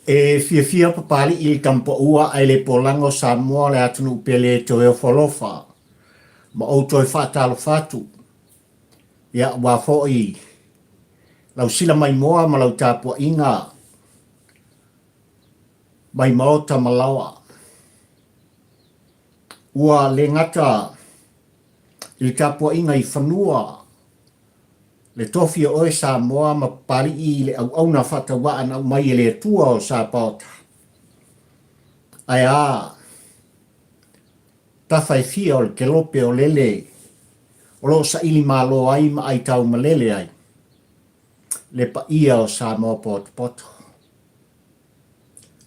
E fiafia Papali'i i le Tamapaua ae le polaga o Samoa le atunuu pele e toe ofo alofa ma ou toe faatalofa atu. Ia aua foi lau sila maimoa ma lau tapuaiga mai maota ma laoa. Ua le gata i le tapuaiga i fanua le tofi o oe Samoa ma Papali'i i le auauna faatauvaa na aumai e le Atua o Sapaota. Ae a tafa e fia o le kelope o lele o lo o saili malo ai ma aitau malele ai le paia o Samoa potopoto.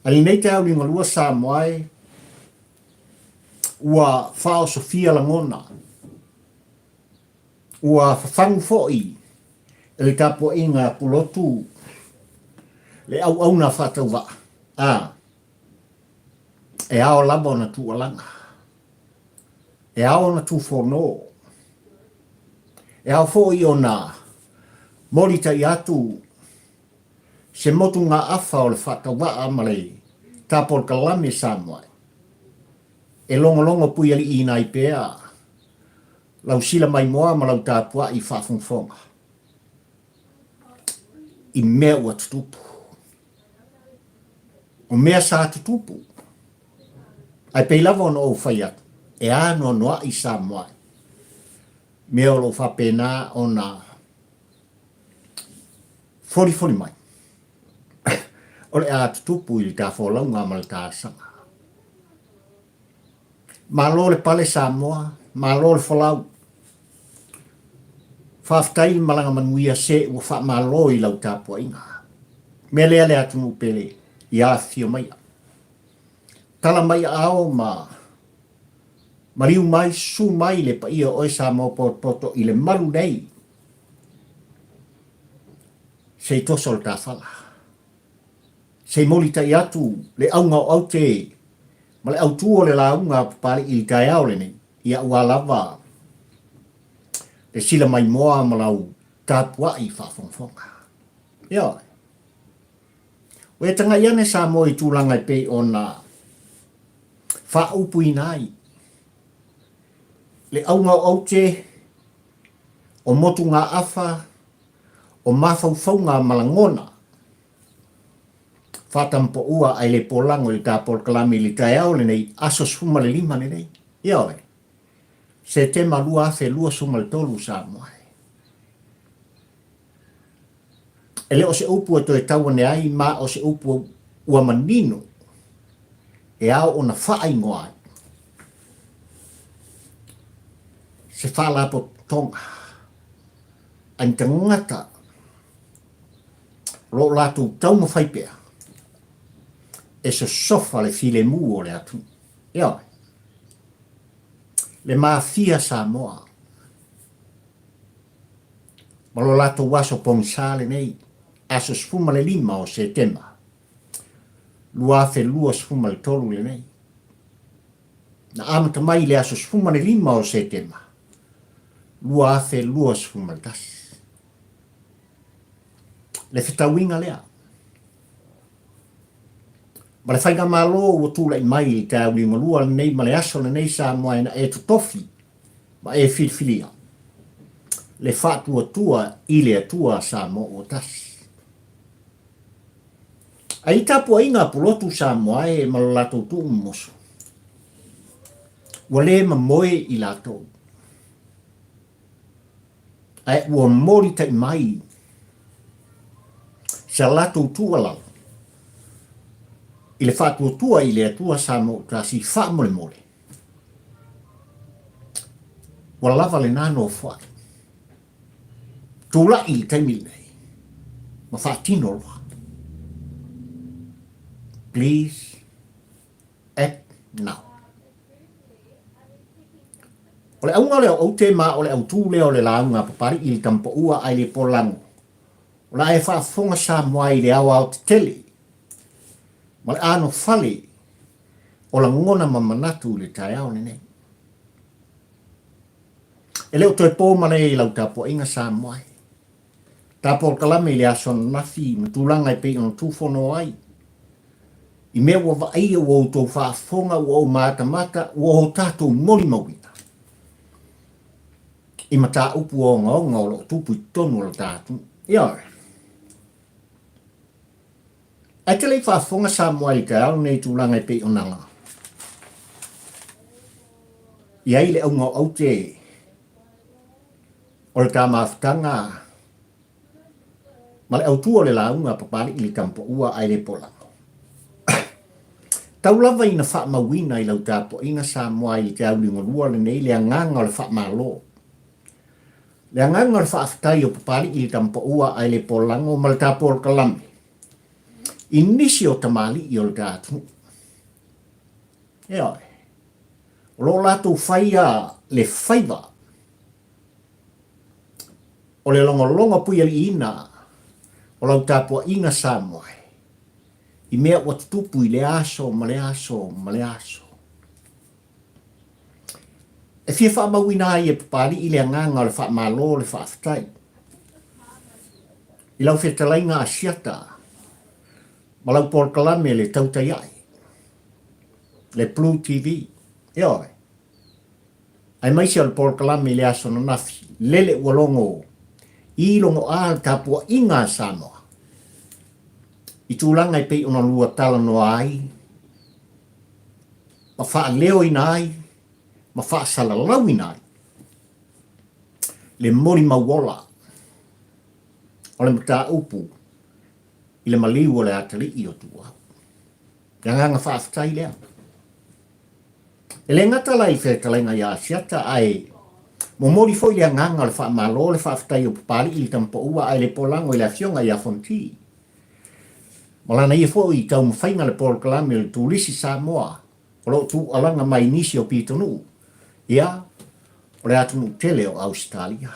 A i lenei taeao liugalua Samoa e, ua faaosofia lagona, ua fafagu foi e le tapuaiga a Pulotu le auauna faatauvaa, a, e ao lava ona tuualaga, e ao ona tufono, e ao foi ona molitai atu se motugaafa o le faatauvaa ma le tapolokalame Samoa e logologo puialiiina ai pea lau sila maimoa ma lau tapuai faafogafoga i mea ua tutupu. O mea sa tutupu, ae pei lava ona ou fai atu, e anoanoai Samoa mea o lo o faapena ona folifoli mai, o le a tutupu i le ta folauga ma le ta asaga. Malo le pale Samoa, malo le folau. Faafetai le malaga manuia se ua faamalo i lau tapuaiga. Mea lea le atunuu pele ia afifio maia. Tala mai aao ma maliu mai, susu mai le paia o oe Samoa potopoto i le malu nei se i toso le tafala. Se i molitai atu le auga o aute ma le autū o le lauga a Papali'i i le taeao lenei, ia aua lava le sila maimoa ma lau tapuai faafogafoga. Ioe. Ua e tagai ane Samoa i tulaga e pei ona faaupuina ai le auga o aute, o motugaafa, o mafaufauga ma lagona faatamapaua ae le polago i le ta polokalame i le taeao lenei, aso 15 lenei. Ioe. Setema 2023 Samoa e. E le o se upu e toe tau ane ai ma o se upu ua manino e ao ona faaingoa ai se faalapotopotoga a ni tagata o lo o latou taumafai pea e sosofa le filemu o le atunuu. Ioe. Le Mafia Samoa ma lo latou aso pogisa lenei, aso 15 o Setema 2023 lenei. Na amata mai i le aso 15 o Setema 2021. Le fetauiga lea ma le faigamalo ua tulai mai i le taeao liugalua lenei ma le aso lenei Samoa e na e totofi ma e filifilia le faatuatua i le Atua Samoa ua tasi. Ae i tapuaiga a Pulotu Samoa e ma lo latou tuumomoso, ua le mamoe i latou, ae ua molitai mai sa latou tuualalo i le faatuatua i le Atua Samoa ua tasi faamolemole. Ua lava lena nofoai. Tulai i le taimi lenei ma faatino loa. Please act now. O le auga lea o aute ma o le autū lea o le lauga a Papali'i i le Tamapaua ae le polago. O le a e faafofoga Samoa i le aoaotetele ma le anofale o lagona ma manatu i le taeao lenei. E le o toe po malae i lau tapuaiga Samoa e. Tapolokalame i le aso ananafi ma tulaga e pei ona tufono ai. I mea ua vaaia ua outou faafofoga, ua ou matamata, ua o tatou molimauina i mataupu ogaoga o lo o tupu i totonu o lo ta atunuu. Ioe. Ae te le i faafofoga Samoa i le taeao lenei i tulaga e pei ona i ai le auga o aute o le ta mafutaga ma le autu o le lauga a Papalii i le Tamapaua ae le Polago. Tau lava ina faamauina i lau tapuaiga Samoa i le te auligalua lenei le agaga o le faamalo. Le agaga o le faafetai o Papalii i le Tamapaua ae le Polago ma le ta polokalame i nisi o tamalii o le ta atunuu. Ioe. O lo o latou faia le faiva o le logologo puialiiina o lau tapuaiga Samoa i mea ua tutupu i lea aso ma lea aso ma lea aso. E fia faamauina ai e Papalii le agaga o le faamalo o le faafetai i lau fetalaiga Asiata ma lau polokalame le tautai ae, le Blue TV. Ioe. Aemaise o le polokalame i le aso ananafi, lele ua logo i logoa le tapuaiga a Samoa i tulaga e pei ona lua talanoa ai ma faaleoina ai ma faasalalauina ai le molimau ola o le mataupu i le maliu o le atalii o Tuuau. Le agaga faafetai lea. E le gata la i fetalaiga ia Asiata, ae momoli foi le agaga o le faamalo, le faafetai o Papalii i le Tamapaua ae le polago i le Afioga ia Fonoti. Ma lana ia foi taumafaiga le polokalame o le Turisi Samoa o lo o tuualaga mai nisi o pitonuu, ia, o le atunuu tele o Ausetalia.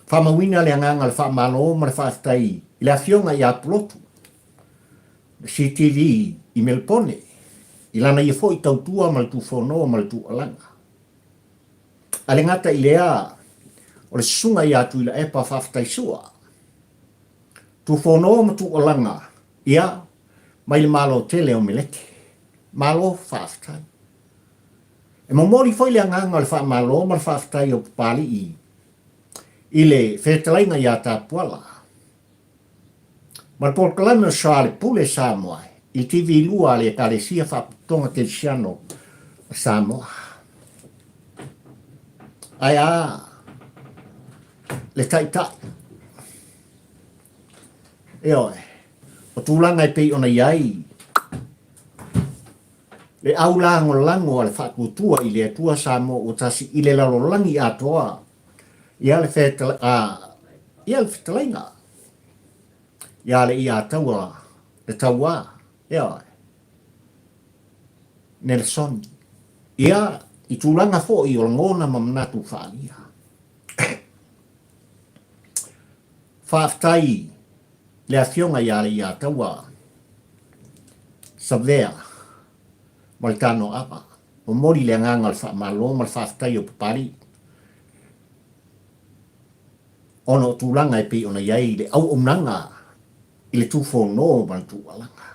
Faamauina le agaga o le faamalo ma le faafetai i le Afioga ia Pulotu, le CTV i Melpone, i lana ia foi tautua ma le tufono ma le tuualaga. Ae le gata i lea, o le Susuga ia Tuilaepa Faafetai Sua, tufono ma tuualaga, ia, mai le Malo tele o Meleke. Malo faafetai. E momoli foi le agaga o le faamalo ma le faafetai o Papalii i le fetalaiga ia Tapuala ma le polokalame o Soalepule Samoa i le TV 2 a le Ekalesia Faapotopotoga Kerisiano a Samoa. Ae a le taitai? Ioe, o tulaga e pei ona i ai Le aulagolago a le Faatuatua i le Atua Samoa ua tasi i le lalolagi atoa ia le ia le fetalaiga ia le ia taua le tauā ioe Nelson ia i tulaga foi o lagona ma manatu faaalia. Faafetai le afioga ia Leiataua Savea ma le Tanoaava. Momoli le agaga o le faamalo ma le faafetai o Papalii ona o tulaga e pei ona i ai le auaunaga i le tufono ma le tuualaga.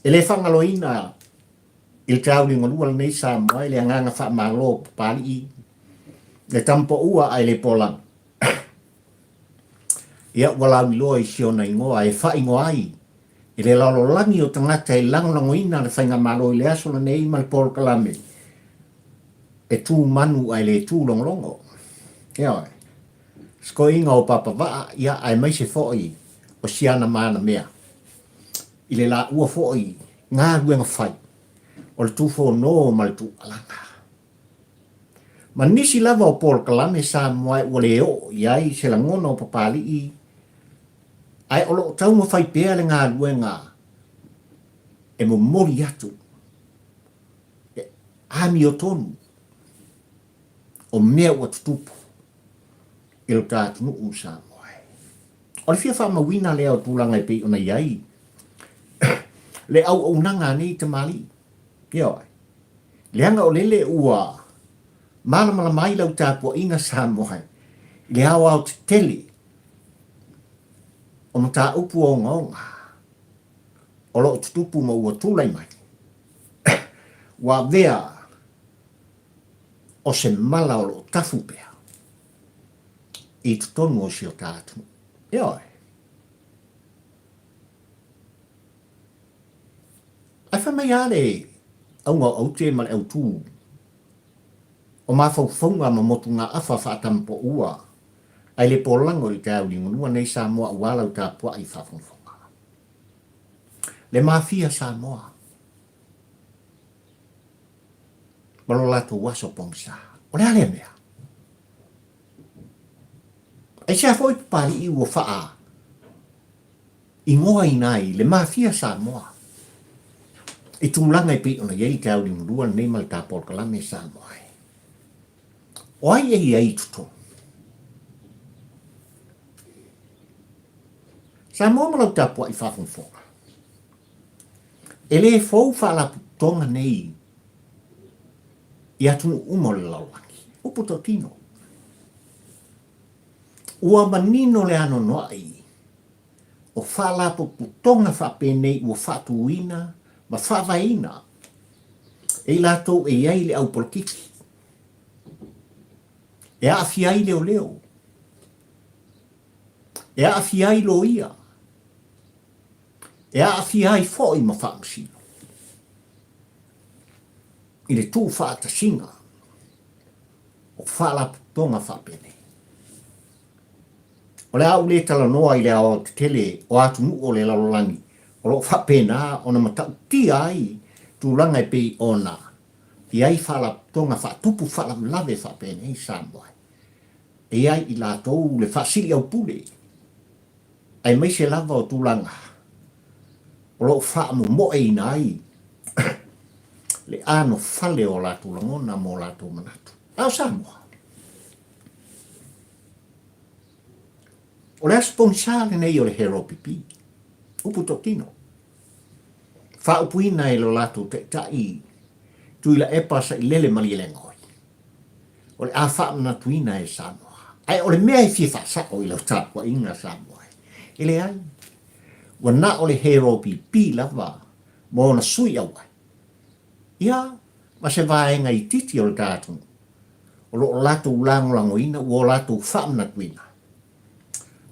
E le faagaloina i le taauligalua lenei Samoa i le agaga faamalo o Papalii, le tamapaua ae le polagi. Ia, ua lauiloa i si ona igoa e faaigoa ai i le lalolagi o tagata e lagolagoina le Faigamalo i le aso lenei ma le polokalame e tu manu ae le tu logologo. Ioe. Sikoiga o Papavaa, ia, aemaise foi o Siana Manamea i le laua foi galuega fai o le tufono ma le tuualaga. Ma nisi lava o polokalame Samoa ua le oo i ai se lagona o Papalii, ae o lo o taumafai pea le galuega e momoli atu le amiotonu o mea ua tutupu i lo ta atunuu Samoa. O le fia faamauina lea o tulaga e pei ona i ai le auaunaga a nei tamalii. Ioe. Leaga o lele ua malamalama ai lau tapuaiga Samoa i le aoaotetele O mataupu ogaoga o lo o tutupu ma ua tulai mai, ua avea o se mala o lo o tafu pea i totonu o si o ta atunuu. Ioe. Ae fai mai lava le auga o aute ma le autū o mafaufauga ma motugaafa faatamapoua ae le polago i le taeao liugalua nei Samoa aua lau tapuai faafogafoga. Le mafia Samoa ma lo latou aso pogisa. O le a lea mea? Aisea foi Papalii ua faa igoaina ai le Mafia Samoa i tulaga e pei ona i ai le taeao liugalua lenei ma le ta polokalame Samoa e. O ai e i ai i totonu? Samoa ma lau tapuai faafogafoga. E le fou faalapotopotoga nei i atunuu uma o le lalolagi. Upu tautino. Ua manino le anoanoai o faalapotopotoga faapenei ua faatuina ma faavaeina e i latou e i ai le au polokiki, e aafia ai leoleo, e aafia ai loia, e aafia ai foi ma faamasino i le tuufaatasiga o faalapotopotoga faapenei. O le a ou le talanoa i le aoaotetele o atunuu o le lalolagi o lo o faapena ona matautia ai tulaga e pei ona i ai faalapotopotoga faatupu faalavelave faapenei Samoa e i ai i latou le faasiliaupule aemaise lava o tulaga o lo o faamomoeina ai le anofale o latou lagona ma o latou manatu. A o Samoa, o le aso pogisa lenei o le Heropipi, upu toatino, faaupuina e lo latou taitai Tuilaepa Sailele Malielegaoi. O le a faamanatuina e Samoa. Ae o le mea e fia faasao i lau tapuaiga Samoa e, e leai. Ua na o le Heropipi lava ma ona sui auai. Ia, ma se vaega itiiti o le ta atunuu, o lo o latou lagolagoina ua o latou faamanatuina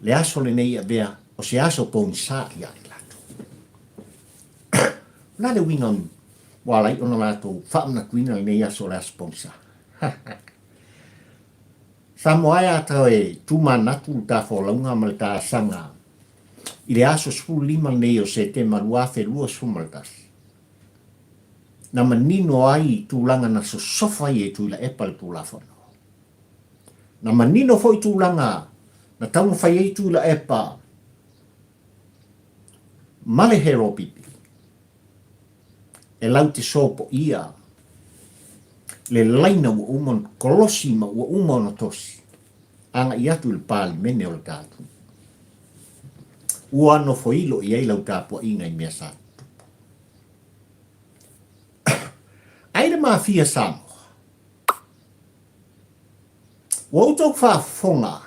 le aso lenei e avea o se aso pogisa ia i latou. O le a le uiga ua ala ai ona latou faamanatuina lenei aso o le aso pogisa? Samoa e a toe tumanatu le ta folauga ma le ta asaga i le aso 15 lenei o Setema 2021, na manino ai tulaga na sosofa ai e Tuilaepa le Tulafono. Na manino foi tulaga na taumafai ai Tuilaepa ma le Heropipi e lau te sopoia le laina ua uma ona kolosi ma ua uma ona tosi agai atu i le Palemene o le ta atunuu. Ua nofoilo i ai lau tapuaiga i mea sa tutupu. Ai le mafia Samoa. Ua outou faafofoga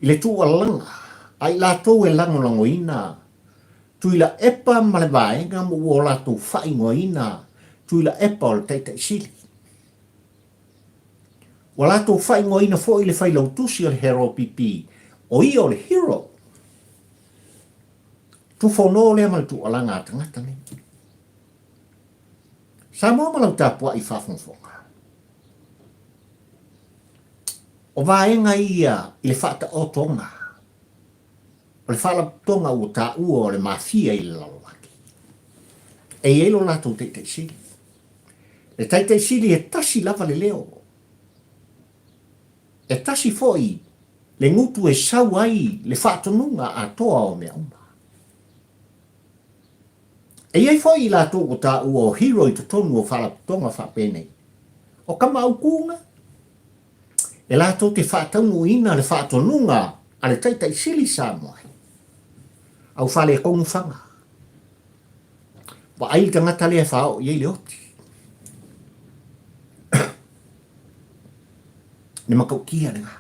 i le tuualalaga a i latou e lagolagoina Tuilaepa ma le vaega ma ua o latou faaigoaina Tuilaepa o le Taitai Sili. Ua latou faaigoaina foi le failautusi o le Heropipi, o ia o le hero. Tufono lea ma le tuualaga a tagata nei. Samoa ma lau tapuai faafogafoga. O vaega ia i le faataotoga o le faalapotopotoga ua taua o le mafia i le lalolagi. E i ai lo latou taitai sili. Le taitai sili e tasi lava le leo. E tasi foi le gutu e sau ai le faatonuga atoa o mea uma. E i ai foi i latou ua taua o hero i totonu o faalapotopotoga faapenei. O tama aukuga, e latou te faataunuuina le faatonuga a le Taitai Sili Samoa. Au faaletonu faga. Vaai le tagata lea e faaoo i ai le oti. Le matautia lena.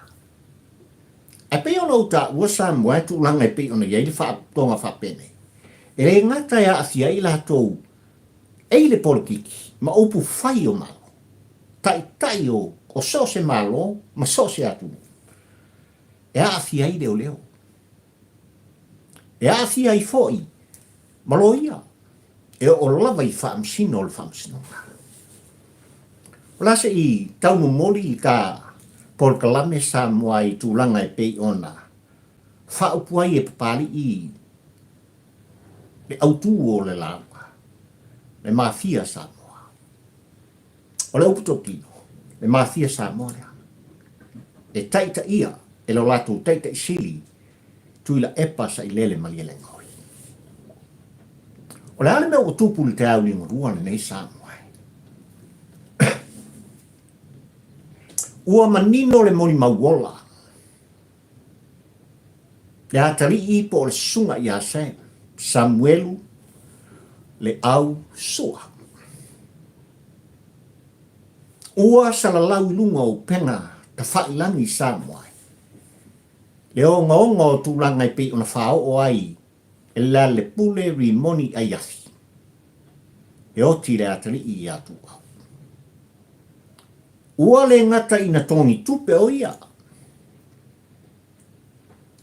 Ae pei ona ona ou taua Samoa e tulaga e pei ona i ai le faapotoga faapenei, e le gata e aafia ai i latou e i le polokiki ma upu fai o Malo, taitai o o so o se Malo ma so o se atunuu, e aafia ai leoleo, e aafia ai foi ma loia e oo lava i faamasino o le faamasinoga. O le a se i tau momoli i ka polokalame Samoa i tulaga e pei ona faaupu ai e Papalii le autu o le lauga, le Mafia Samoa. O le upu totino, le Mafia Samoa lea, e taitaia e lo latou taitai sili Tuilaepa Sailele Malielegaoi. O le a le mea ua tupu i le taeao liugalua lenei Samoa e? Ua manino le molimau ola, le atalii po o le susuga ia Sam, Samuelu le au sua. Ua salalau i luga o upega tafailagi Samoa e. Le ogaoga o tulaga e pei ona faaoo ai e Lealepule Rimoni Aiafi, e oti le atalii ia Tuuau. Ua le gata ina togi tupe o ia,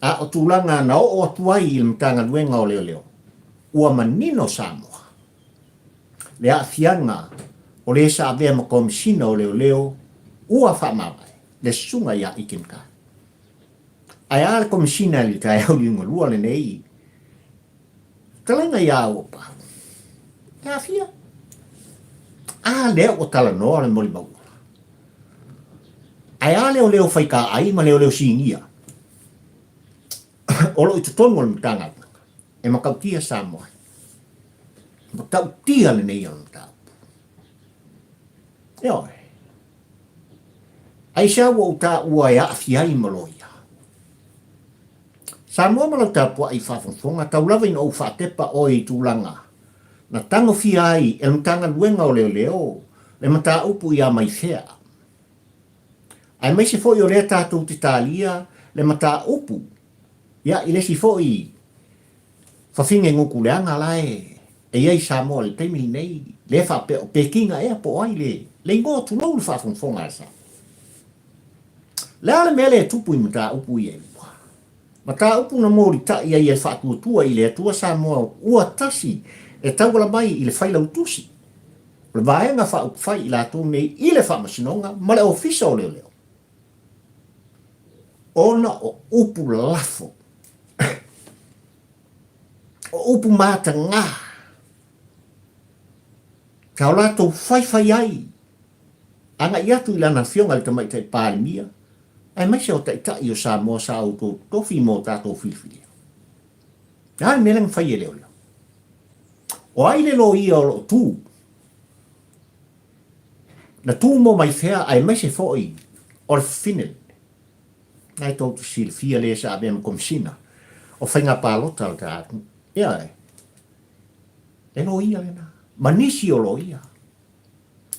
a o tulaga na oo atu ai i le Matagaluega o Leoleo, ua manino Samoa, le aafiaga o le sa avea ma Komesina o Leoleo ua faamavae le Susuga ia Ike Mkai. Ae a le Komesina i le taeao liugalua lenei? Fetalaiga ia Auopa, e aafia. A lea ua talanoa le molimau ola. Ae a leoleo faitaai ma leoleo sinia o lo o i totonu o le Matagaluega e matautia Samoa ai. Matautia lenei o le mataupu. Ioe. Aisea ua ou taua e aafia ai ma loia? Samoa ma lau tapuai faafogafoga, tau lava ina ou faatepa oe i tulaga na tagofia ai e le Matagaluega o Leoleo le mataupu ia Maifea. Aemaise foi o lea tatou te talia le mataupu ia i le isi foi fafine gutu leaga la e i ai i Samoa i le taimi lenei, lea faapea o Pekiga ea po o ai le le igoa tulou le faafogafoga a Samoa. Le a le mea lea e tupu i mataupu ia e lua? Mataupu na molitai ai e le faatuatua i le Atua Samoa ua tasi e tauala mai i le Failautusi o le Vaega Faaupufai i latou nei i le Faamasinoga ma le Ofisa o Leoleo ona o upu lafo, o upu matagā sa o latou faifai ai agai atu i lana Afioga i le Tamaitai Palemia aemaise o Taitai o Samoa sa outou tofi mo tatou filifilia. Le a le mea lea na fai e leoleo? O ai le loia o lo o tu? Na tu mo mai fea aemaise foi o le fafine lenei? Na e tou te silafia le sa avea ma Komesina o Faiga Palota o le ta atunuu. Ioe. Le loia lena. Ma nisi o loia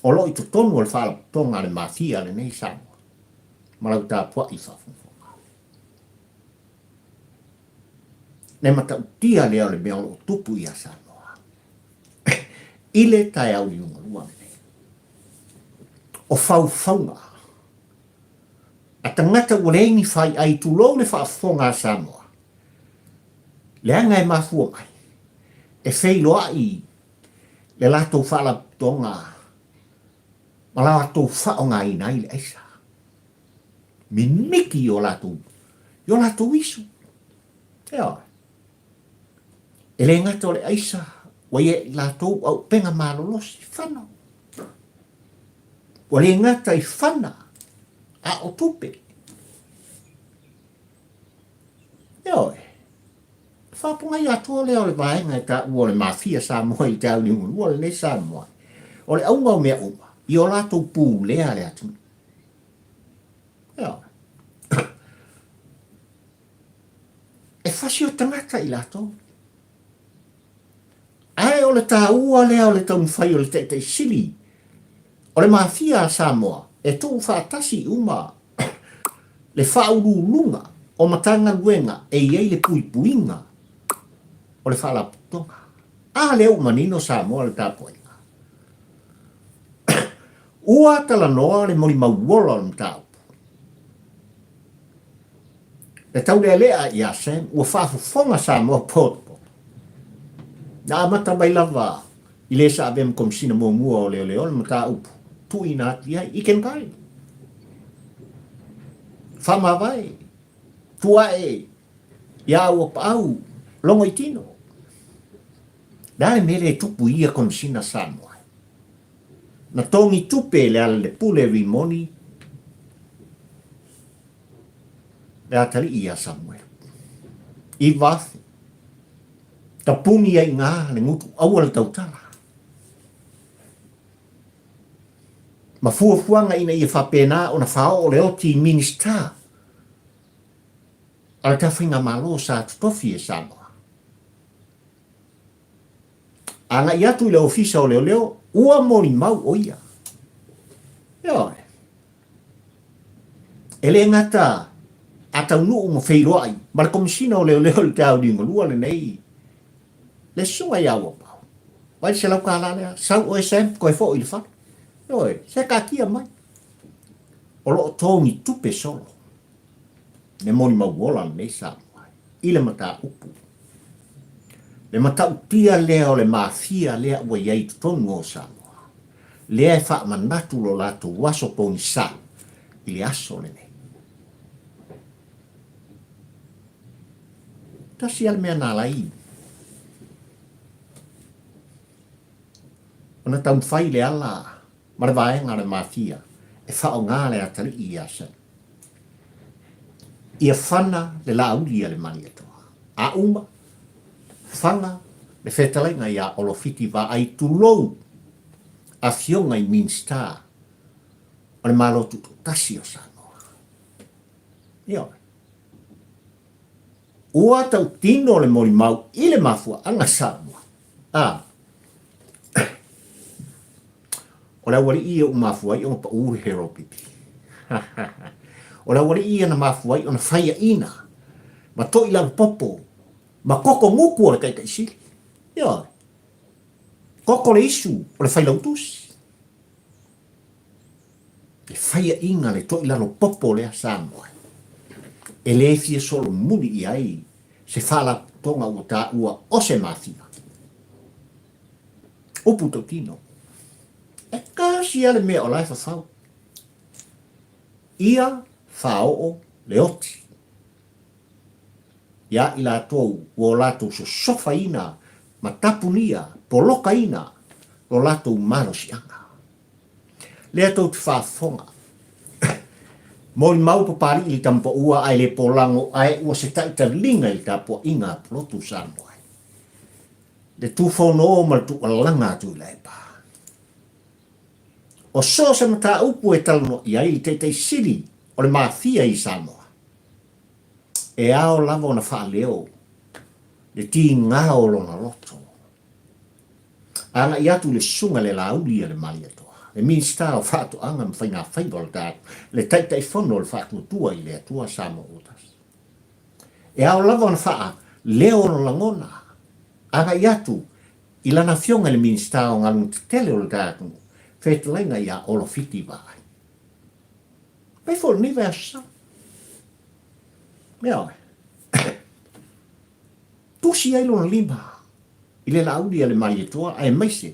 o lo o i totonu o le Faalapotopotoga a le Mafia lenei Samoa ma lau tapuai faafogafoga. Le matautia lea o le mea o lo o tupu ia Samoa i le taeao liugalua lenei. O faufauga a tagata ua leai ni faiai tulou le faafofoga a Samoa, leaga e mafua mai e feiloai le latou faalapotopotoga ma latou faaaogaina ai le aisa. Mimiti i o latou, i o latou isu. Ioe. E le gata o le aisa, ua i ai latou auupega malolosi, fana. Ua le gata i fana, a o tupe. Ioe. Faapogai atoa lea o le vaega e taua o le Mafia Samoa i te au liugalua lenei Samoa. O le auga o mea uma, i o latou pulea le atunuu. Ioe. E fasi o tagata i latou. Ae o le taua lea o le taumafai o le Taitai Sili o le Mafia a Samoa e tuufaatasi uma le faauluuluga. O Matagaluega e i ai le puipuiga o le Faalapotopotoga. A lea ua manino Samoa le tapuaiga. Ua talanoa le molimau ola o le mataupu. Le taulealea ia Sam, ua faafofoga Samoa potopoto. Na amata mai lava i le sa avea ma Komesina muamua o Leoleo le mataupu tuuina atu i ai i Kenkai. Faamavae, tuae ia ua paau, logo i tino. Le a le mea lea e tupu i ia Komesina Samoa? Na togi tupe e Lealailepule Rimoni le atalii ia Samuelu. 9,000. Tapuni ai iga le gutu aua le tautala. Ma fuafuaga ina ia faapena ona faaoo le oti i Minisita a le Tafaigamalo sa totofi e Samoa. Agai atu i le Ofisa o Leoleo, ua molimau o ia. Ioe. E le gata a taunuu ma feiloai ma le Komesina o Leoleo i le taeao lenei, le susuga ia Uapau. Vai le $100 lea, sau oe Sam, toe foi i le fale. Ioe, se taatia mai. O lo o togi tupe solo le molimau ola lenei Samoa i le mataupu. Le matautia lea o le mafia lea ua i ai i totonu o Samoa, lea e faamanatu lo latou aso pogisa i le aso lenei. Tasi lava le mea na ala ai ona taumafai le ala ma le vaega a le mafia e faaaoga le atalii ia Saul. Ia fana le laauli a le Malietoa. A uma, fana le fetalaiga ia Olofiti Vaai tulou afioga i Minisita o le Malo Tutoatasi o Samoa. Ioe. Ua tautino le molimau i le mafuaaga Samoa. A. O le aualii ia ua mafua ai ona pau le Heropipi. O le aualii ia na mafua ai ona faiaina ma toʻilalopopo ma koko gutu o le taitaisili. Ioe. Koko le isu o le failautusi. Le faiaina le toʻilalopopo lea Samoa e le fia solomuli i ai se faalapotopotoga ua taua o se mafia. Upu tautino. E tasi lava le mea o la e fafau. Ia faaoo le oti iā i latou ua o latou sosofaina ma tapunia, polokaina lo latou malosiaga. Lea tou te faafofoga. Molimau Papalii i le tamapaua ae le polago ae ua se taitaliga i le tapuaiga a Pulotu Samoa. Le tufono ma le tuualalaga a Tuilaepa. O so o se mataupu e talanoa i ai le Taitai Sili o le Mafia i Samoa, e ao lava ona faaleo le tiga o lona loto. Agai atu i le Susuga i le Lauli a le Malietoa, le Minisita o Faatoaga ma Faigafaiva o le tatou, le Taitaifono o le Faatuatua i le Atua Samoa ua tasi. E ao lava ona faaleo ona lagona, agai atu i lana afioga i le Minisita o Galuega Tetele o le ta atunuu, fetalaiga ia Olo Fiti Vaai. Fai foi lenei vaiaso sau. Ioe. Tusi ai lona lima i le Laauli a le Malietoa aemaise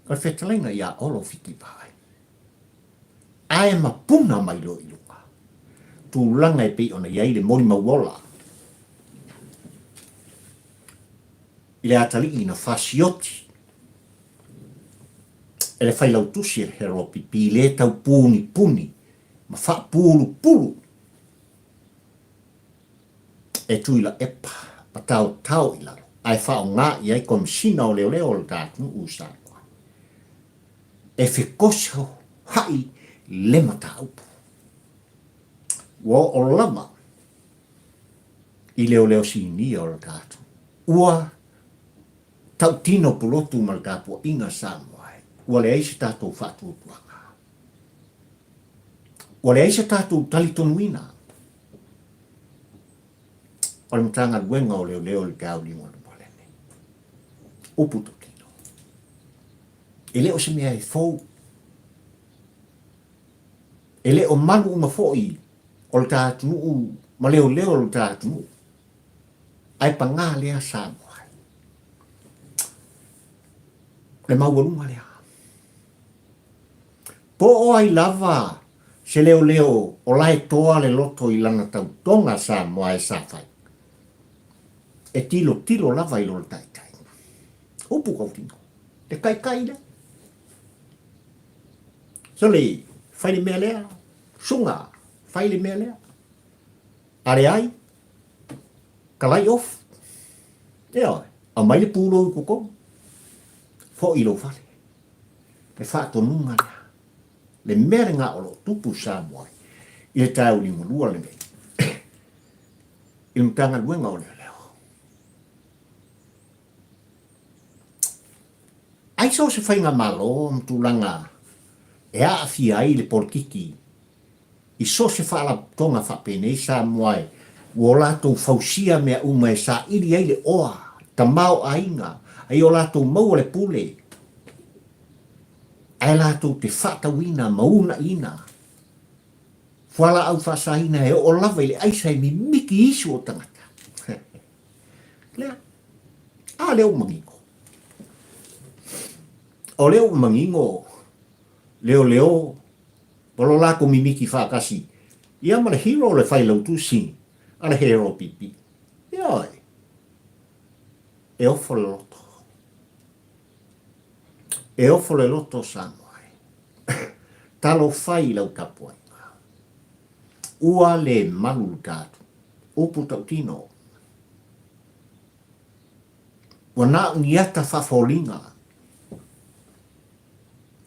o le fetalaiga ia Olo Fiti Vaai. Ae mapuna mai loa i luga tulaga e pei ona i ai le molimau ola i le atalii na fasioti e le failautusi e le Heropipi le tau punipuni ma faapulupulu e Tuilaepa ma taotao i lalo ae faaaoga i ai Komesina o Leoleo o le ta atunuu o Samoa e fekoso haʻi le mataupu. Ua oo lava i leoleo sinia o le ta atunuu. Ua tautino pulotu ma le tapuaiga Samoa ua leai se tatou faatuatuaga. Ua leai se tatou talitonuina o le Matagaluega o Leoleo i le taeao liugalua lenei. Upu tautino. E le o se mea e fou. E le o malu uma foi o le ta atunuu ma leoleo o le ta atunuu. Ae pagā lea Samoa ai. Le maualuga lea. Po o ai lava se leoleo o la e toa le loto i lana tautoga Samoa e sa fai. E tilotilo lava i lona taitai. Upu tautino. Le taitai lea. Sole, fai le mea lea. Suga, fai le mea lea. A leai, kalai off. Ioe, aumai le pulou i totonu. Foi i lou fale. Le faatonuga lea. Le mea lena o lo o tupu i Samoa i le taeao liugalua lenei i le Matagaluega o Leoleo. Ai so o se faigamalo ma tulaga e aafia ai le polokiki i so o se faalapotopotoga faapenei Samoa e ua o latou fausia mea uma e saili ai le oa, tamaoaiga, ai o latou maua le pule, ae latou te faatauina ma uunaiina fualaau faasaina e oo lava i le aisa e mimiti isu o tagata. Lea. A lea ua manino. O lea ua manino leoleo ma lo latou mimiti faatasi ia ma le hero o le failautusi a le hero pipi. Ioe. E ofo le loto. E ofo le loto o Samoa e. Talofa i lau tapuaiga. Ua le malu le tatou. Upu tautino. Ua na o ni ata faafoliga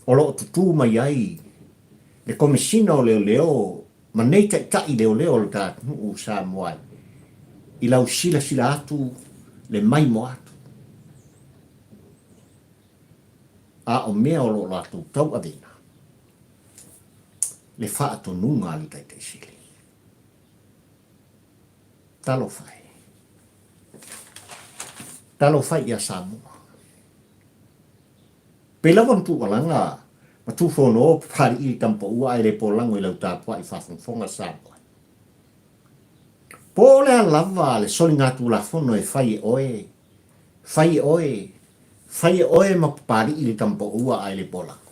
o lo o tutū mai ai le Komesina o Leoleo ma nei taitai leoleo o le ta atunuu o Samoa i lau silasila atu le maimoa atu. A o mea o lo o latou tauaveina le faatonuga a le Taitai Sili. Talofa e. Talofa ia Samoa. Pei lava ona tuualaga ma tufono Papalii i Tamapaua ae le polago i lau tapuai faafogafoga Samoa. Po o le a lava le soligatulafono e fai e oe, fai e oe, fai e oe ma Papalii le Tamapaua ae le polago.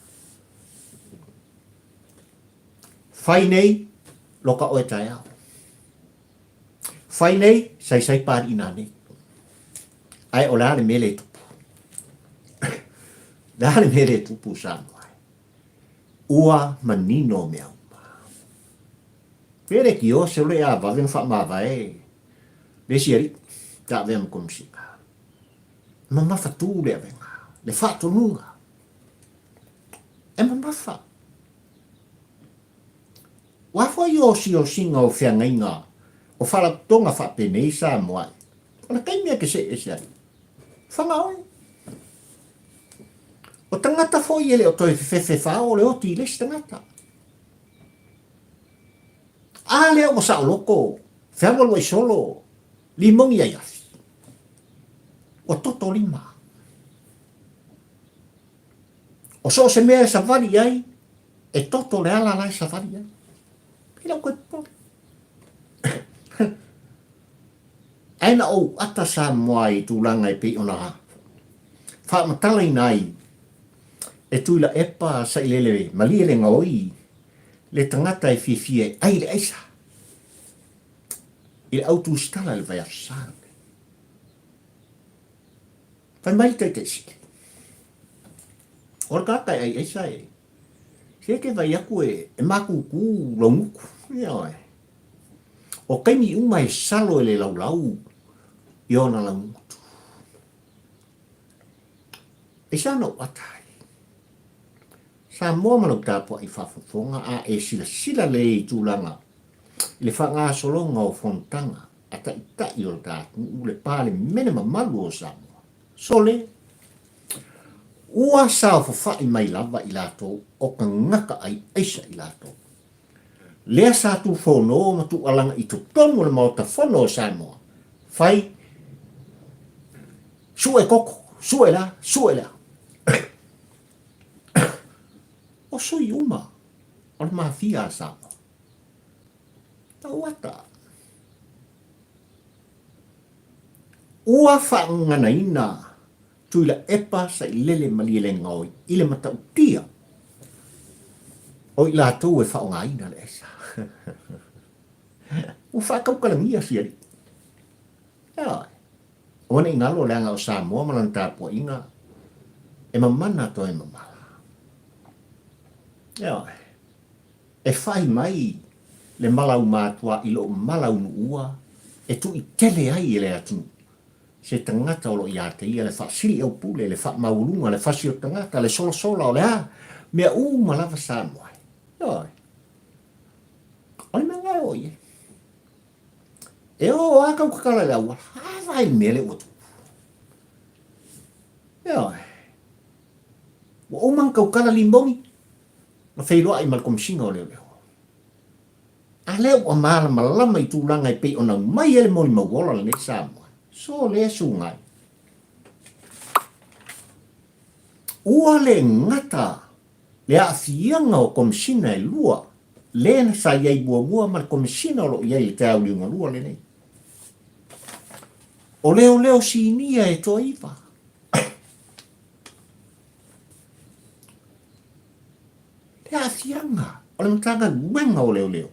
Fai nei, loka oe taeao. Fai nei, saisai paliʻi nanei. Ae o le a le mea le tupu? Le a le mea le tupu Samoa? Ua manino mea uma. Pe le kio se ole a vave na whaamavae le isi alii ta avea ma komisina. Mamafa tū le avenga, le whaatonuga. E mamafa. Ua foi osiosiga o feagaiga o faalapotopotoga faapenei Samoa e o le taimi e te see ese ai. Whanga oe. O tangata foi e le o toe fefefe whao o le oti i le isi tangata. A lea ua saoloko, fealualuai solo, limogi ai afi. Ua toto lima. O so o se mea e savali ai, E toto le ala la e savali ai. E le o koe popole. Ae na ou ata Samoa i tulaga e pei ona faamatalaina ai e Tuilaepa Sailele Malielegaoi le tagata e fiafia e ai le aisa i le au tusitala i le vaiaso sa lenei. Fai mai le Taitai Sili, O le tagata e ai aisa e Se e te vai atu e, e mākūkū lau gutu. Ioe. O taimi uma e salo e le laulau i ona lau gutu. Aisea na ou ata ai? Samoa ma lau tapuai faafofoga a e silasila lelei i tulaga i le faagasologa o fonotaga a taitai o le ta atunuu, le Palemene mamalu o Samoa. Sole, Ua saofafai mai lava i latou o tagata ai aisa i latou. Lea sa tufono ma tuualaga i totonu o le Maota Fono o Samoa, fai, sue koko, sue la, sue lea. O sui uma o le mafia a Samoa. Tauata. Ua faagaganaina Tuilaepa Sailele Malielegaoi i le matautia o i latou e faaaogaina le aisa. Ua faataukalagia si alii. Ioe. Aua ne i galo leaga o Samoa ma lana tapuaiga e mamana toe mamala. Ioe. E fai mai le malaumatua i lou malaunuua e tuitele ai e le atunuu se tagata o lo o ia te ia le faasiliaupule, le faamaualuga, le fasi o tagata, le solasola, o le a, mea uma lava Samoa. Ioe. O le mea lena e oo i ai. E o a tau tatala i le auala, a vaai i le mea lea ua tupu. Ioe. Ua uma ona tautala limoni, na feiloai ma le Komesina o Leoleo. A lea ua malamalama i tulaga e pei ona aumai ai le molimau ola lenei Samoa. So lea sugai. Ua le gata le aafiaga o Komesina e lua, le sa i ai muamua ma le Komesina o lo o i ai i le taeao liugalua lenei. O leoleo sinia e toaiva. Le aafiaga o le Matagaluega o Leoleo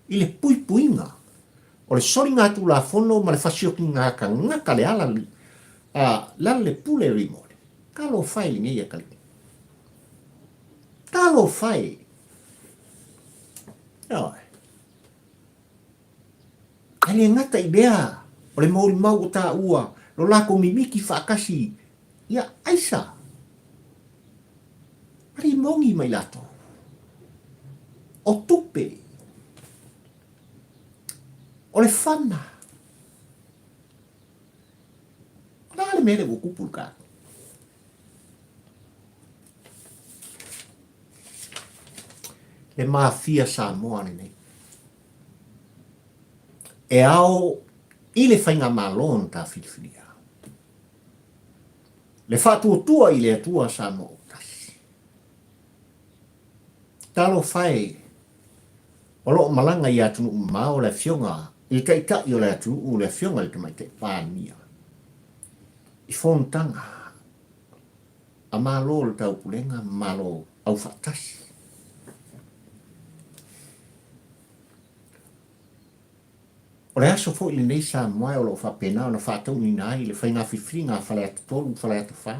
i le puipuiga o le soligatulafono ma le fasiokiga a tagata le ala a le ala le pule rimone. Talofa e lenei atalii. Talofa e. Ioe. Ae le gata i lea, o le molimau o taua, lo latou mimiti faatasi ia aisa ma limoni mai latou. O tupe, o le fana. O le a le mea lea ua tupu i le tatou? Le mafia Samoa lenei. E ao i le faigamalo na ta filifilia. Le faatuatua i le Atua Samoa ua tasi. Talofa e, o lo o malaga i atunuu mamao le Afioga i le Taitai o le atunuu, le Afioga i le Tamaitai Palemia, i fonotaga a Malo o le Taupulega ma Malo Aufaatasi. O le aso foi lenei Samoa o lo o faapena ona faataunuina ai le faiga filifiliga a Faleata 3, Faleata 4,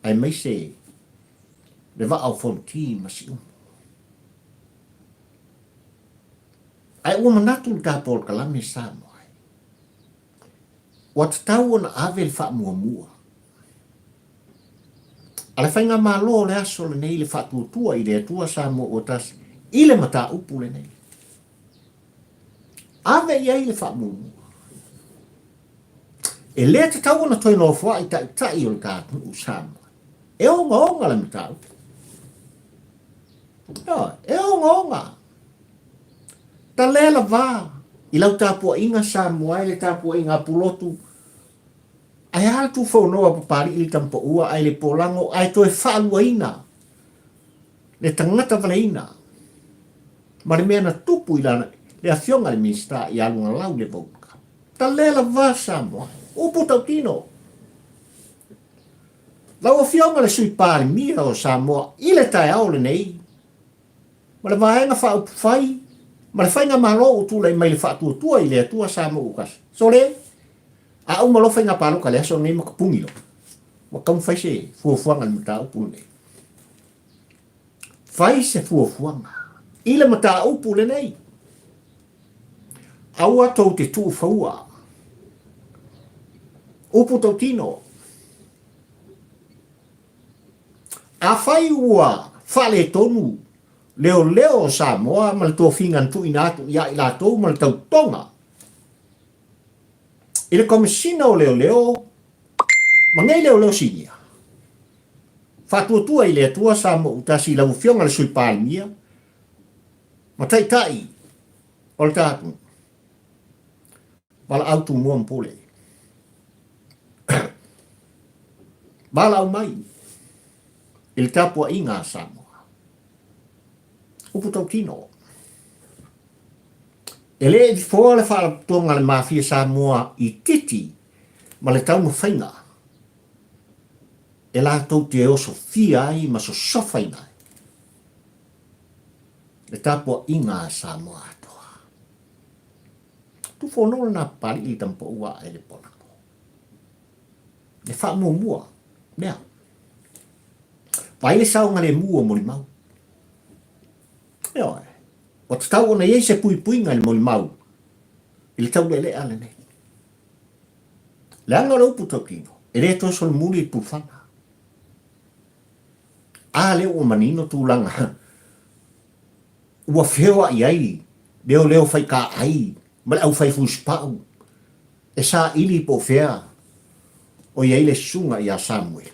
aemaise le vaa o Fonoti ma Siumu. Ae ua manatu le ta polokalame Samoa, ua tatau ona ave le faamuamua a le Faigamalo o le aso lenei le faatuatua i le Atua Samoa ua tasi i le mataupu lenei. Ave i ai le faamuamua. E le tatau ona toe nofoai taitai o le ta atunuu Samoa. E ogaoga le mataupu. E ogaoga. Talea lava i lau tapuaiga Samoa e le tapuaiga a Pulotu Ae a le tufonoa o Papalii le tamapaua ae le polago ae toe faaluaina le tagata valeina ma le mea na tupu i lana le afioga i le Minisita ia Lugalau Levauga. Tale lava Samoa. Upu tautino. Lau afioga le Sui Palemia o Samoa i le taeao lenei ma le Vaega Faaupufai ma le Faigamalo ua tulai mai le faatuatua i le Atua Samoa ua tasi. Sole! A uma loa faiga palota i le aso lenei ma tapuni loa, ua taumafai se fuafuaga i le mataupu lenei. Fai se fuafuaga i le mataupu lenei. Aua tou te tuufaua. Upu tautino. Afai ua faaletonu leoleo o Samoa ma le tofiga na tuuina atu ia i latou ma le tautoga i le Komesina o Leoleo ma nei leoleo sinia, faatuatua i le Atua Samoa Utasi i lau Afioga i le Sui Palemia. Ma taitai o le tatou valaau Tumua ma Pule. Valaau mai i le tapuaiga a Samoa. Upu tautino. E le i fofoa le Faalapotopotoga a le Mafia Samoa i titi ma le taumafaiga e latou te osofia ai ma sosofaina ai le tapuaiga a Samoa atoa. Tufono lena Papalii i Tamapou a e le Polago. Le faamuamua mea. Vaai le saogalemu o molimau. Ioe. Ua tatau ona i ai se puipuiga i le molimau i le taulealea lenei. Leaga o le upu tautino, e le toe solomuli i le pulufana. A lea ua manino tulaga ua feoai ai leoleo faikaai ma le aufai fusipau e saili po o fea o i ai le susuga ia Samuel.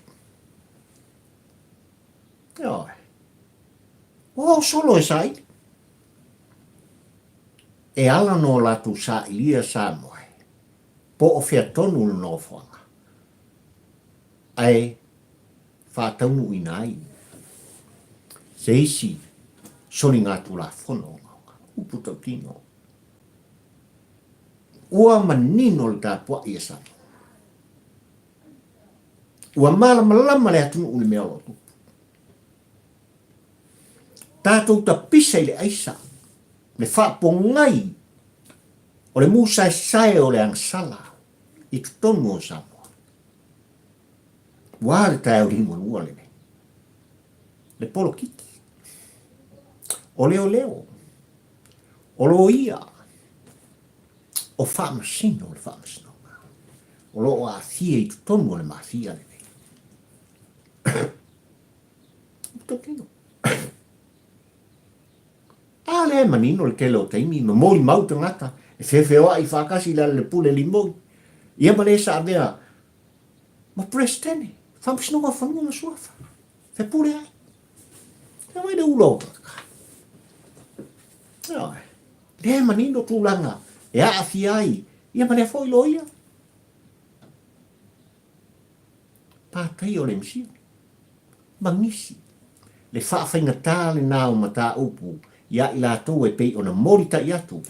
Ioe. Ua o solo e saili. E ala nō latou sailia Samoa po o fea tonu le nofoaga ae faataunuuina ai se isi soligatulafono ogaoga. Upu tautino. Ua manino le tapuai a Samoa. Ua malamalama le atunuu i le mea o lo o tupu. Tatou tapisa i le aisa, le faapogai o le musaesae o le agasala i totonu o Samoa. Ua le taeao liugalua lenei. Le polokiki, o leoleo, o loia, o faamasino o le faamasinoga o lo o aafia i totonu o le mafia lenei. Tokino. A lea e manino le tele o taimi, ma molimau tagata, e feofeoai faatasi i Lealailepule Limoi, ia ma le sa avea ma Peresetene, Faamasinoga o Fanua ma Suafa, fepule ai. E mai le ula o tagata. Ioe. Lea e manino tulaga e aafia ai, ia ma lea foi loia. Pātai o le Mesia. Magisi. Le faafaigatā lenā o mataupu iā i latou e pei ona molitai atu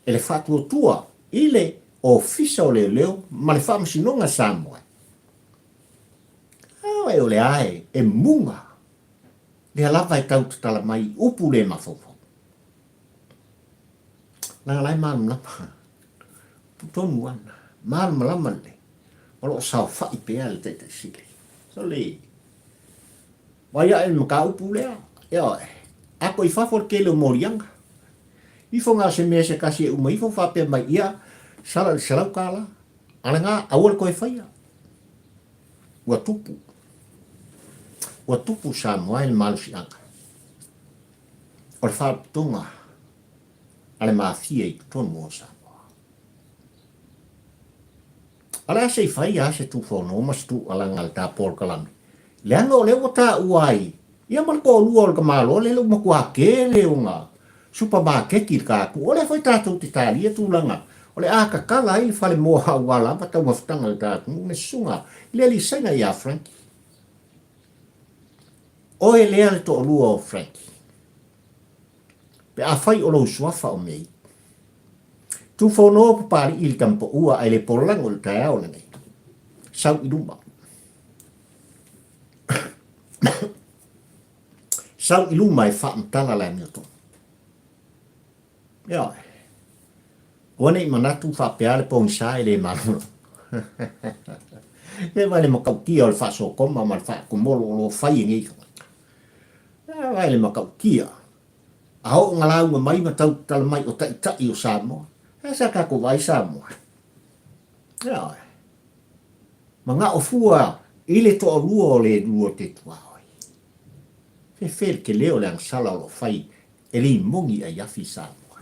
e le faatuatua i le Ofisa o Leoleo ma le Faamasinoga Samoa. Ae o le a e muga lea lava e tau tatala mai i upu le mafaufau. Leaga la e malamalama tonu ana, malamalama lelei, o lo o saofai pea le Taitai Sili. Sole, vai ae le mataupu lea, ioe, ako i fafo le tele o moliaga. Ifo na o se mea se tasi e uma ifo faapea mai, ia, sala i le $100, a lena, aua le toe faia. Ua tupu. Ua tupu Samoa i le malosiaga o le faalapotopotoga a le Mafia i totonu o Samoa. A o le a se i fai lava se tufono ma se tuualaga a le ta polokalame, leaga o lea ua taua ai ia ma le toalua o le tamaloa lea ua matua tele ona supamakeki i le ta atunuu. O lea foi tatou te talia tulaga o le a tatala ai le falemoa aua lava taumafataga a le ta atunuu le susuga i le alii Saina ia Frankie. Oe lea le toalua o Frankie. Pe afai o lou suafa o Mei. Tufono Papalii i le tamapaua ae le polago i le taeao lenei. Sau i luma. Sau i luma e faamatala le amiotonu. Ioe. Aua ne i manatu faapea le pogisa e le malamalama. E vai le matautia o le faasokoma ma le faakomolo o lo o fai e nei tagata. E vai le matautia. A oo ina lauga mai ma tau tatala mai o taitai o Samoa, e sa tatou vaai Samoa. Ioe. Manao fua i le toalua o le lua te tuaoi. Fefe le tele o le agasala o lo o fai e le moni ai afi Samoa.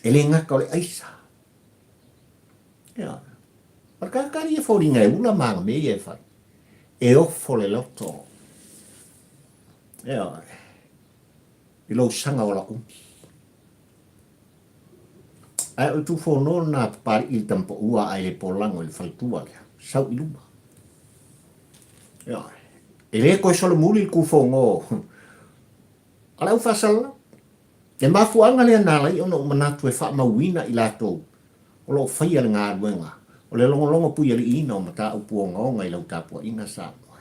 E le gata o le aisa. Ioe. O le tagata alii e foliga e ula ma ana mea ia e fai. E ofo le loto. Ioe. I lou saga ola umi. Ae o le tufono lena a Papali'i i le tamapaua ae le polago i le faletua lea. Sau i luma. Ioe. E le toe solomuli le tufono a le au faasalalau. Le mafuaaga lea na ala ai ona ou manatu e faamauina i latou o lo o faia le galuega o le logologo puialiiina o mataupu ogaoga i lau tapuaiga Samoa.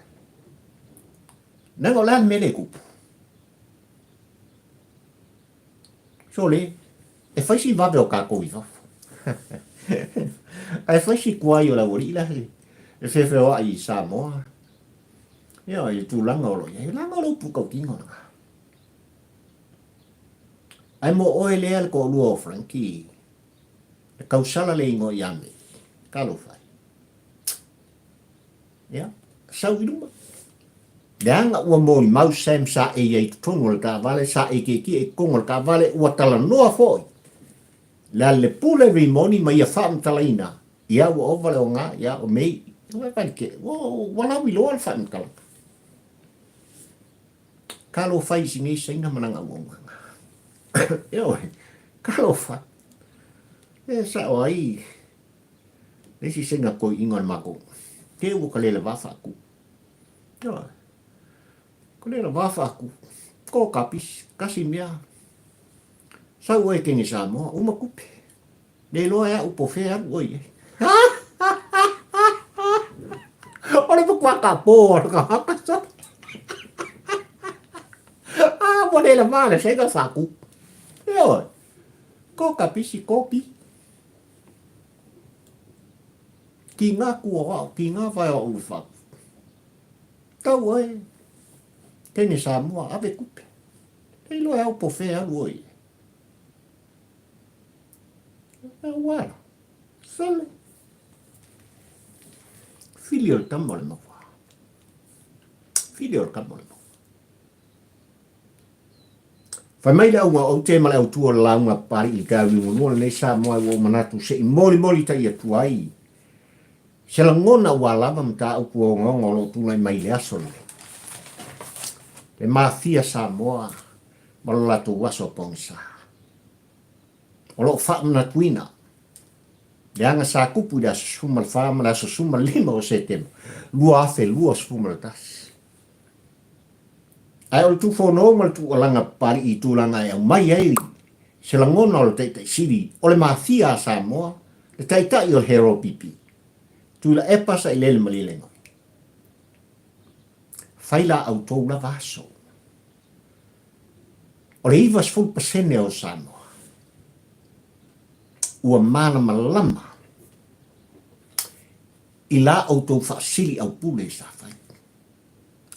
Leaga o le a le mea lea e tupu? Sole, e fai si vave o kākou i fafo. Ae fai si tuai o le aualii la e feofeoai i Samoa. Ia, i le tulaga o lo o i ai. Leaga o le upu tautino lena. Ae mo oe lea le toalua o Frankie, le tausala le igoa ia Mei. Talofa e. Ia, sau i luma. Leaga ua molimau Sam sa e i ai totonu o le taavale, sa e tietie i totonu o le taavale, ua talanoa foi le a le pule Rimoni ma ia faamatalaina, ia ua ova le oga, ia o mei, ua, ua lauiloa le faamatalaga. Talofa i si nei Saina ma lana auaunaga. Ioe, talofa. E sao ai le isi Saina toeaina o le matou. Te ua ka le lava faatu. Ioe. Ka le lava faatu. Ko ka pisi, kasi mea. Sau oe kene Samoa, uma tupe. Le iloa e au po fea alu oe i ai. O le matua tapō a le tagata sole. Ah, ua le lava le faiga faku. Ioe. Ko ka pisi ko pi. Ki ngā kua o au, ki ngā vae o au i faku. Tau oe, tene Samoa, ave kupe. Le iloa e au po fea alu oe i ai. Ua la. Sole. Fili o le tama o le maua. Fili o le tama o le maua. Fai mai le auga o aute ma le autu o le lauga Papali'i i le taeao liugalua lenei Samoa ua ou manatu se i molimoli tai atu ai se lagona ua lava mataupu ogaoga o lo o tulai mai i le aso lenei. Le mafia Samoa ma lo latou aso pogisa. O lo o faamanatuina leaga sa tupu i le aso 14 ma le aso 15 o Setema 2021. Ae o le tufono ma le tuualaga Papali'i i tulaga e aumai ai se lagona o le Taitai Sili o le Mafia a Samoa, le Taitai o le Hero PP, Tuilaepa Sailele Malielegaoi. Fai la outou lava aso. O le 90% o Samoa ua malamalama i la outou faasili aupule sa fai.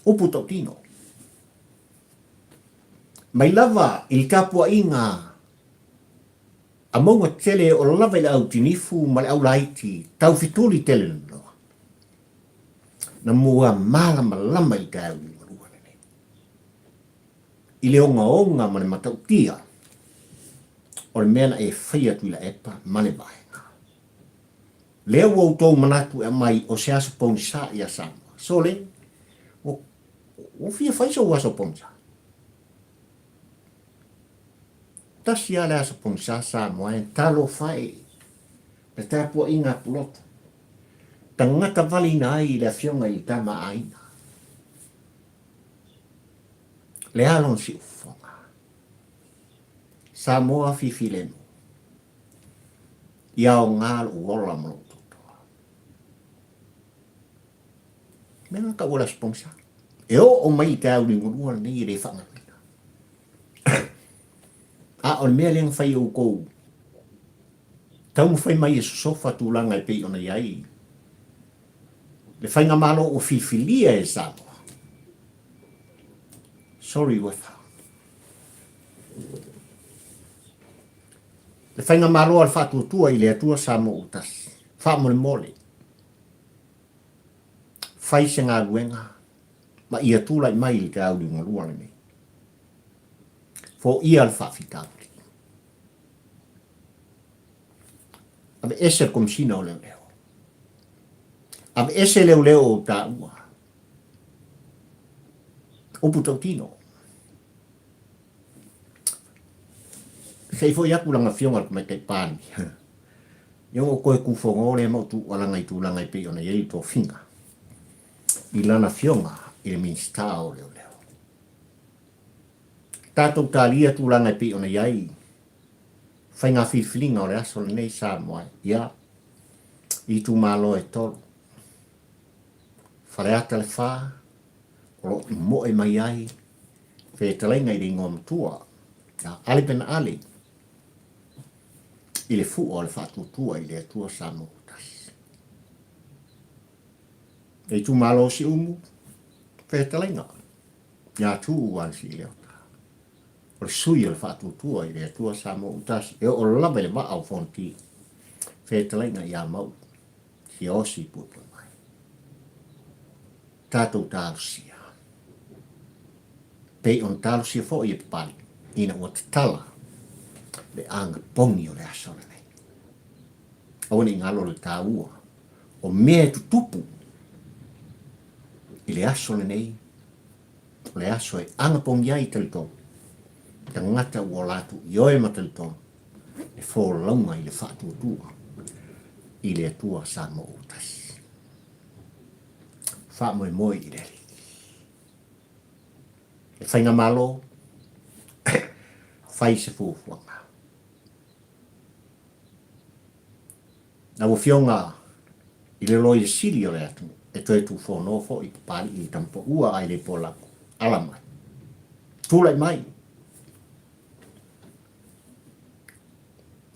Upu tautino. Mai lava i le tapuaiga a mauga tele o lava i le au tinifu ma le au laiti taufituli tele nonoa, na mua malamalama i taeao liugalua lenei. I le ogaoga ma le matautia o le mea na e faia Tuilaepa ma le vaega. Lea ua outou manatu e aumai o se aso pogisa ia Samoa. Sole, ua, ua fia fai sou aso pogisa. Tasi lava le aso pogisa Samoa e talofa e le tapuaiga a Pulotu. Tagata valeina ai le afioga i le tama a aiga. Le a lona siufofoga. Samoa fifilemu. Ia aoga lou ola ma lou totoa. Mea na tau o le aso pogisa. E oo mai i te au liugalua lenei e le faagaloina. A o le mea lea na fai e outou, taumafai mai e sosofa tulaga e pei ona i ai le faigamalo ua filifilia e Samoa. Sorry Uefa. Le faigamalo a le Faatuatua i le Atua Samoa ua tasi. Faamolemole, fai se galuega ma ia tulai mai i le taeao liugalua lenei. Foia le faafitauli. Aveese le Komesina o Leoleo. Aveese leoleo o taua. Upu tautino. Se i foi atu lana afioga i le Tamaitai Palemia, ia ona ou toe tufono lea ma ou tuualaga i tulaga e pei ona i ai le tofiga i lana afioga i le Minisita o Leoleo. Tatou talia tulaga e pei ona i ai faiga filifiliga o le aso lenei Samoa e, ia, i itumalo e tolu, Faleata le fa, o lo o moe mai ai fetalaiga i le igoa matua ia Ale Pena Ale i le fua o le faatuatua i le Atua Samoa ua tasi. Le itumalo o Siumu, fetalaiga ia Tuuu Anasii Leota, o le sui o le faatuatua i le Atua Samoa ua tasi e oo lava i le vaa o Fonoti, fetalaiga ia Mauu Siaosi Puepue mai. Tatou talosia. Pei ona talosia foi e Papalii ina ua tatala le agapogi o le aso lenei. Aua ne i galo le taua o mea e tutupu i le aso lenei, o le aso e agapogi ai talitonu tagata ua o latou ioe ma talitonu le folauga i le faatuatua i le Atua Samoa ua tasi. Faamoemoe i le Alii. Le Faigamalo, fai se fuafuaga. Lau Afioga i le Loia Sili o le atunuu, e toe tufono foi Papalii i le Tamapaua ae le Polago. Ala mai. Tulai mai.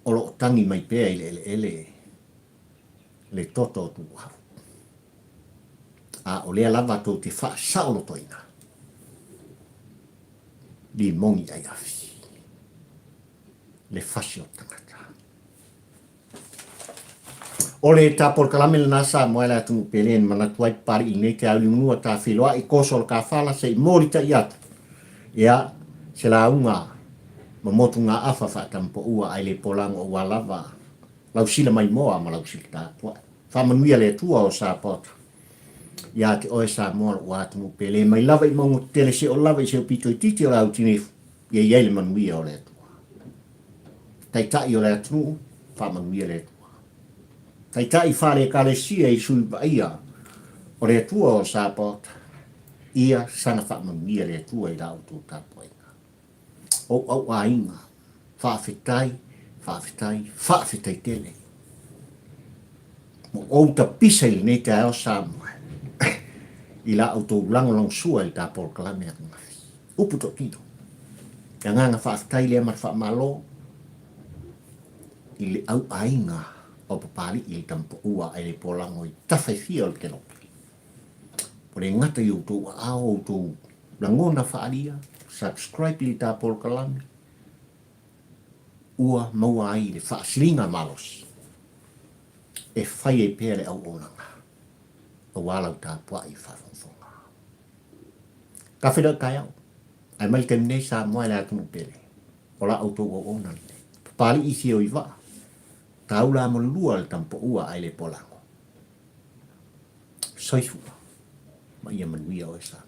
O lo o tagi mai pea i le eleele le toto o Tuuau. A o lea lava tou te faasaolotoina limogi ai afi le fasi o tagata. O le ta polokalame lena Samoa e le atunuu pele na manatu ai Papalii i lenei taeao i Liunua ta feiloai koso o le kafala se i molitai atu ia se lauga ma motugaafa faatamapaua ae le polago aua lava lau sila maimoa ma lau sila tapuai. Faamanuia le Atua o Sapaota ia te oe Samoa lou atunuu pele mai lava i mauga tetele se'o lava i se pito itiiti o le au tinefu ia i ai le manuia o le Atua. Taitai o le atunuu, faamanuia le Atua. Taitai fale Ekalesia i sui vaaia o le Atua o Sapaota, ia saga faamanuia le Atua i la outou tapuaiga. Ou au aiga, faafetai, faafetai, faafetai tele. Mo ou tapisa i lenei taeao Samoa i la outou lagolagosua i le ta polokalame ananafi. Upu toatino. Le agaga faafetai lea ma le faamalo i le au aiga o Papalii i le Tamapaua ae le polago i tafa e fia o le kelope. Ua le gata i outou aao, outou lagona faaalia, subscribe i le ta polokalame, ua maua ai le faasiliga malosi e fai ai pea le auaunaga aua lau tapuai faafogafoga. Ka feiloai taeao, ae mai le taimi nei Samoa e le atunuu pele, o la outou auauna lenei. Papalii fia o i vaa, taula mo le lua le tamapaua ae le polago. Soifua ma ia manuia oe Samoa.